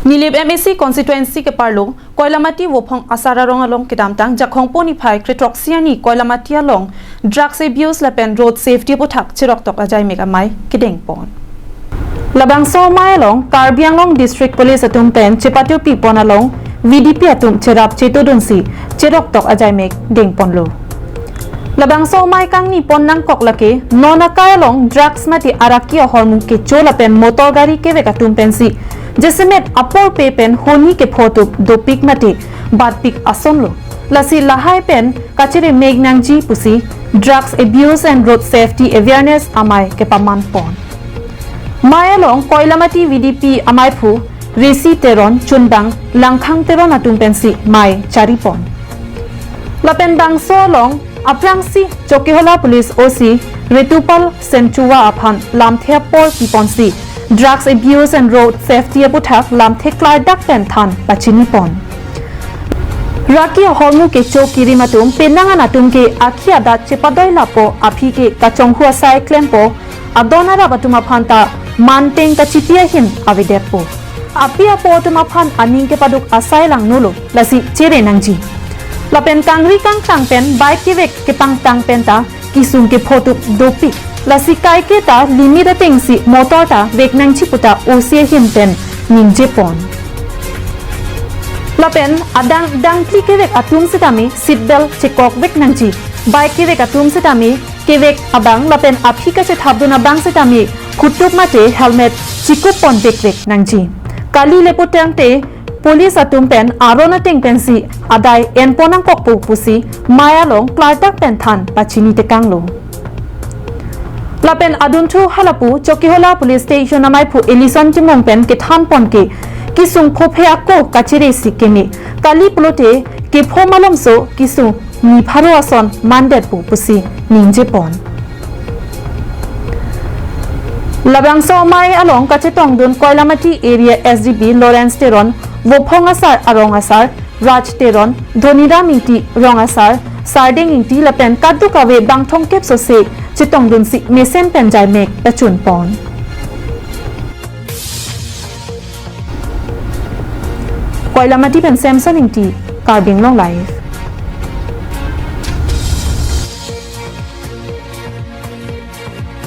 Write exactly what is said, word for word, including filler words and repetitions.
Nilip M A C constituency keparlo Koilamati Vophong Asar arong along kedamtang Jakhong po niphai kre throksi arni Koilamati along drugs abuse lapen road safety aputhak cheroktok ajaimek amei kedengpon. Labangso amei along Karbi Anglong District Police atum pen chepathupi pon along V D P atum cherap chetodunsi cheroktok ajaimek dengponlo. Labangso amei kangni pon nangkok lake non akai along drugs mate araki ahormu kecho lapen motor gari kevek atum pensi jasemet apor pe pen honi kepho tup dopik mate batpik asonlo. Lasi lahai pen kacheremek nangji pusi drugs abuse and road safety awareness amei kepaman pon. Amei along Koilamati V D P ameiphu Resi Teron, chunbang Langkhang Teron atum pensi amei charipon. Lapen bangso along aphrangsi Chokihola Police O C Ritupal Senchua aphan lamthe apor piponsi drugs abuse and road safety aputhak lamthe klardak pen than pachinipon. Raki ahormu kecho kirim atum penang an atum ke akhi adat chepadoi lapo, aphi ke kachonghu asai klempo, adon arap atum aphan ta manteng kachipi ahin avedetpo. Api apo atum aphan aning kepaduk asai langnolo, lasi chere nangji. Lapen kangri kangtang pen bike kevek kepangtang pen ta kisung kepho tup dopik. Lasi kaike ta limit atengsi motor ta vek nangji puta O C ahin pen ningjepon. Lapen adang dangkli kevek atum setame seat belt chekok vek nangji. Bike kevek atum setame kevek abang lapen aphi kachethapdun abang setame khutup mate helmet chikup pon vekvek nangji. Kali leputangte police atum pen aron ateng pensi adai enpon nangkokpo pusi amei along klardak pen than pachini tekanglo. Lapen adunthu halapu Chokihola Police Station ameiphu Ellison Timung pen kethanpon ke kisung phophe ako kachere si keme, kali pulote kepho malomso kisung ni pharo ason mandetpo pusi ningjepon. Labangso amei along kachetongdun Koilamati area S D P Lawrence Teron, Vophong Asar arong asar Raj Teron, Dhoniram Ingti rong asar Sardeng Ingti lapen kadokave bang thomkep sose chetongdunsi mesen pen jaimek pachunpon. Koilamati pen Samson Ingti, Karbi Anglong Live.